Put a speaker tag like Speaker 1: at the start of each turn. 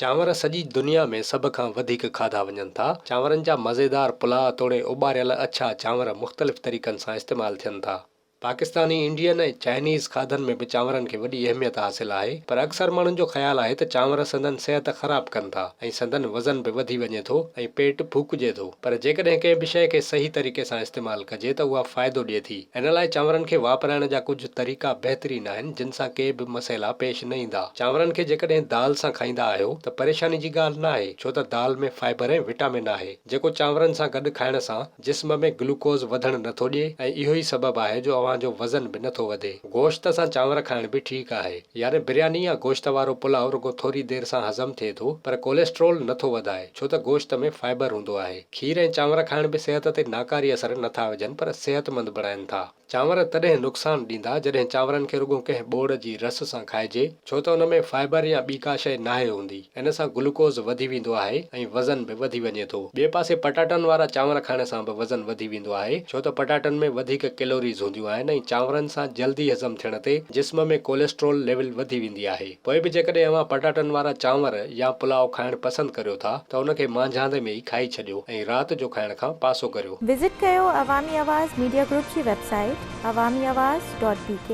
Speaker 1: چانور سڄي دنيا ۾ سڀ کان وڌيڪ کاڌا وڃن ٿا. چانورن جا مزيدار پلاء توڙي اٻاريل اڇا چانور مختلف طريقن سان استعمال ٿين ٿا. پاڪستاني، انڊين ۽ چائنيز کاڌن ۾ به چانورن کي وڏي اهميت حاصل آهي پر اڪثر ماڻهن جو خيال آهي ته چانور سندن صحت خراب ڪن ٿا ۽ سندن وزن به وڌي وڃي ٿو ۽ پيٽ ڦوڪجي ٿو پر جيڪڏهن ڪنهن به شيء کي صحيح طريقي سان استعمال ڪجي ته اها فائدو ڏئي ٿي. ان لاء چانورن کي واپرائڻ جا ڪجهه طريقا بهترين آهن جن سان ڪي به مسئلا پيش نه ايندا. چانورن کي جيڪڏهن دال سان کائيندا آهيو ته پريشاني جي ڳالهه نه آهي ڇو ته دال ۾ فائبر ۽ وٽامن آهي جيڪو چانورن سان گڏ کائڻ سان جسم ۾ گلوڪوز وڌڻ نه ٿو ڏئي ۽ اهو ئي سبب آهي جو اوهان جو وزن به نه ٿو وڌي. گوشت سان چانور کائڻ به ٺيڪ آهي يعني برياني يا گوشت وارو پلاء رڳو ٿوري دير سان هضم ٿئي ٿو پر ڪوليسٽرول نه ٿو وڌائي ڇو ته گوشت ۾ فائبر هوندو آهي. کير ۽ چانور کائڻ به صحت تي ناڪاري اثر نه ٿا وجهن پر صحتمند بڻائين ٿا. چانور تڏهن نقصان ڏيندا جڏهن چانورن کي رڳو ڪنهن ٻوڙ جي رس سان کائجي ڇو ته ان ۾ فائبر يا ٻي ڪا شيء ناهي هوندي. ان سان گلوڪوز وڌي ويندو آهي ۽ وزن به وڌي وڃي ٿو. ٻئي پاسي پٽاٽن وارا چانور کائڻ سان به وزن وڌي ويندو آهي ڇو ته پٽاٽن ۾ وڌيڪ ڪيلوريز هونديون آهن ۽ چانورن سان جلدي هضم ٿيڻ تي جسم ۾ ڪوليسٽرول ليول وڌي ويندي آهي. پوء به جيڪڏهن اوهان پٽاٽن وارا چانور يا پلاء کائڻ پسند ڪريو ٿا ته ان کي مانجهاندي ۾ ئي کائي ڇڏيو ۽ رات جو کائڻ کان پاسو ڪريو.
Speaker 2: وزٽ ڪيو عوامي آواز ميڊيا گروپ جي website Awami Awaz dot B K.